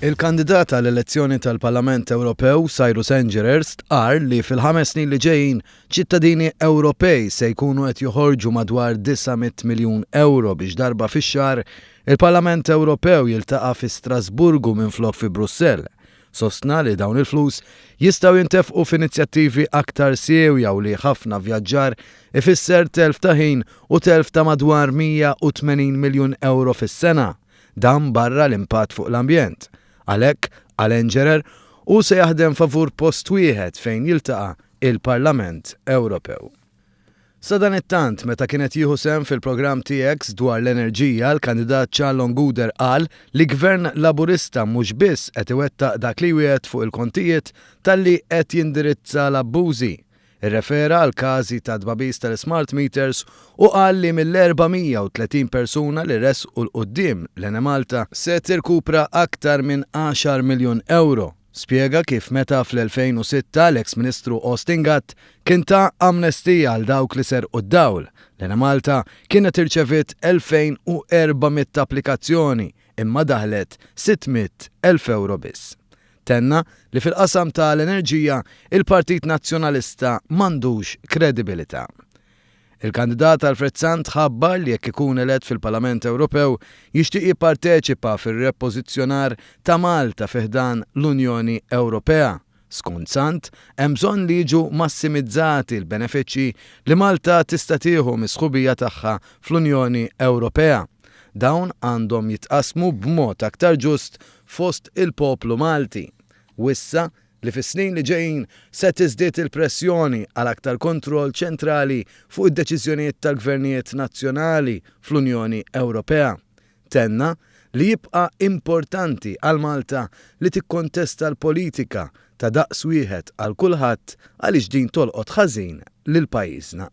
Il-kandidat għall-elezzjoni tal-Parlament Ewropew, Cyrus Engerer, stqarr li fil-ħames snin li ġejjin, ċittadini Ewropej se jkunu qed joħorġu madwar 900 miljun ewro biex darba fix-xahar il-Parlament Ewropew jiltaqa' fi Strasburgu minflok fi Brussell. Sostna li dawn il-flus jistgħu jintefqu f'inizjattivi aktar siewja u li ħafna vjaġġar ifisser telf ta' ħin u telf ta' madwar 180 miljun ewro fis-sena. Dan barra l-impatt fuq l-ambjent. Għalhekk, qal Engerer, hu se jaħdem favur post wieħed fejn jiltaqa' il-Parlament Ewropew. Sadanittant, meta kien qed jieħu sehem fil-programm TX dwar l-enerġija, l-kandidat Charlon Gouder qal li Gvern Laburista mhux biss qed iwettaq dak li jwiegħed fuq il-kontijiet talli qed jindirizza l-abbużi. Irrefera għal każi ta' tbagħbis tal-ismart meters u qal li mill-430 persuna li ressqu 'l quddiem l-Enemalta se tirkupra aktar minn għaxar miljun ewro. Spjega kif meta fl-2006 l-eks Ministru Austin Gatt kien ta amnestija għal dawk li serqu d-dawl, l-Enemalta kienet irċeviet 2,400 applikazzjoni imma daħlet 600,000 ewro biss. Tenna li fil-qasam ta' l-enerġija, il-Partit Nazzjonalista m'għandux kredibilità. Il-kandidat Alfred Sant ħabbar li jekk ikun elett fil-Parlament Ewropew jixtieq jipparteċipa fir-repożizzjonar ta' Malta fi ħdan l-Unjoni Ewropea. Skont Sant, hemm bżonn li jiġu massimizzati l-benefiċċji li Malta tista' tieħu mis-sħubija tagħha fl-Unjoni Ewropea. Dawn għandhom jitqassmu b'mod aktar ġust fost il-poplu Malti. Wissa li fis-snin li ġejjin se tiżdied il-pressjoni għal aktar kontroll ċentrali fuq id-deċiżjonijiet tal-gvernijiet nazzjonali fl-Unjoni Ewropea. Tenna li jibqa' importanti għal Malta li tikkontesta l-politika ta' daqs wieħed għal kulħadd għaliex din tolqot ħażin lil pajjiżna.